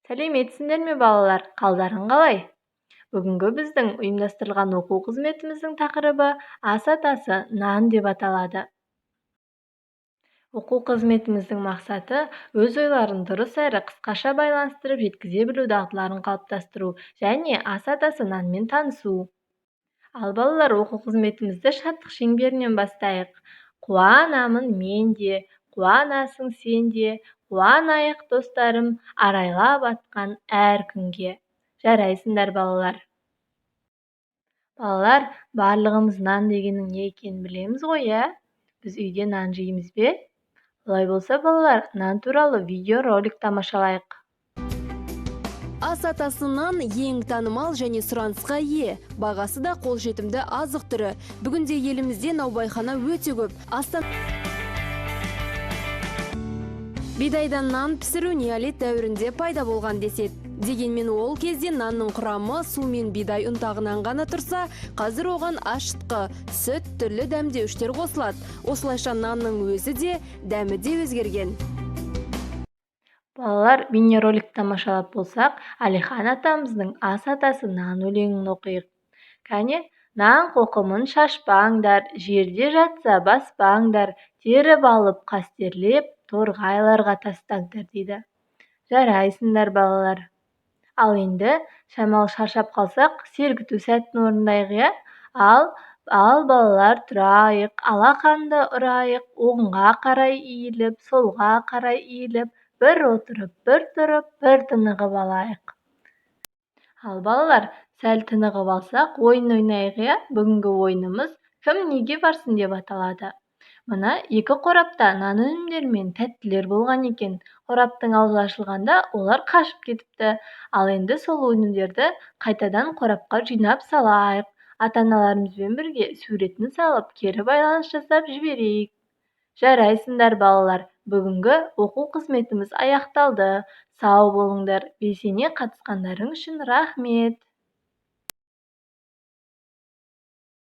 Сәлеметсіңдер ме, балалар! Қалдарың қалай? Бүгінгі біздің ұйымдастырылған оқу қызметіміздің тақырыбы «Ас атасы нан» деп аталады. Оқу қызметіміздің мақсаты – өз ойларын дұрыс әрі қысқаша байланыстырып жеткізе білу дағдыларын қалыптастыру және ас атасы нанмен танысу. Ал, балалар, оқу қызметімізді шаттық шеңберінен бастайық. Қуанамын мен де, қуанасың сен де, қуанайық, достарым, арайлап атқан әр күнге. Жарайсыңдар, балалар! Балалар, барлығымыз нан дегеннің не екенін білеміз ғой, иә? Біз үйде нан жейміз бе? Олай болса, балалар, нан туралы видеоролик тамашалайық. Ас атасы нан ең танымал және сұранысқа ие, бағасы да қолжетімді азық түрі. Бүгінде елімізде наубайхана өте көп. Астан бидайдан нан пісіру неолит дәуірінде пайда болған деседі. Дегенмен ол кезде нанның құрамы су мен бидай ұнтағынан ғана тұрса, қазір оған ашытқы, сүт, түрлі дәмдеуіштер қосылады. Осылайша нанның өзі де, дәмі де өзгерген. Балалар, бейнероликті тамашалап болсақ, Әлихан атамыздың «Ас атасы нан» өлеңін оқиық. Кәне: нан қоқымын шашпаңдар, жерде жатса баспаңдар, теріп алып қастерлеп, торғайларға тастаңдар, дейді. Жарайсыңдар, балалар! Ал енді шамалы шаршап қалсақ, сергіту сәтін орындайық, иә? Ал, балалар, тұрайық, алақанды ұрайық, оңға қарай иіліп, солға қарай иіліп, бір отырып, бір тұрып, бір тынығып алайық. Ал, балалар, сәл тынығып алсақ, ойын ойнайық, иә? Бүгінгі ойынымыз «Кім неге барсын» деп аталады. Мына екі қорапта нан өнімдері мен тәттілер болған екен. Қораптың аузы ашылғанда, олар қашып кетіпті. Ал енді сол өнімдерді қайтадан қорапқа жинап салайық. Ата-аналарымызбен бірге суретін салып, кері байланыс жасап жіберейік. Жарайсыңдар, балалар! Бүгінгі оқу қызметіміз аяқталды. Сау болыңдар! Белсене қатысқандарың үшін рахмет.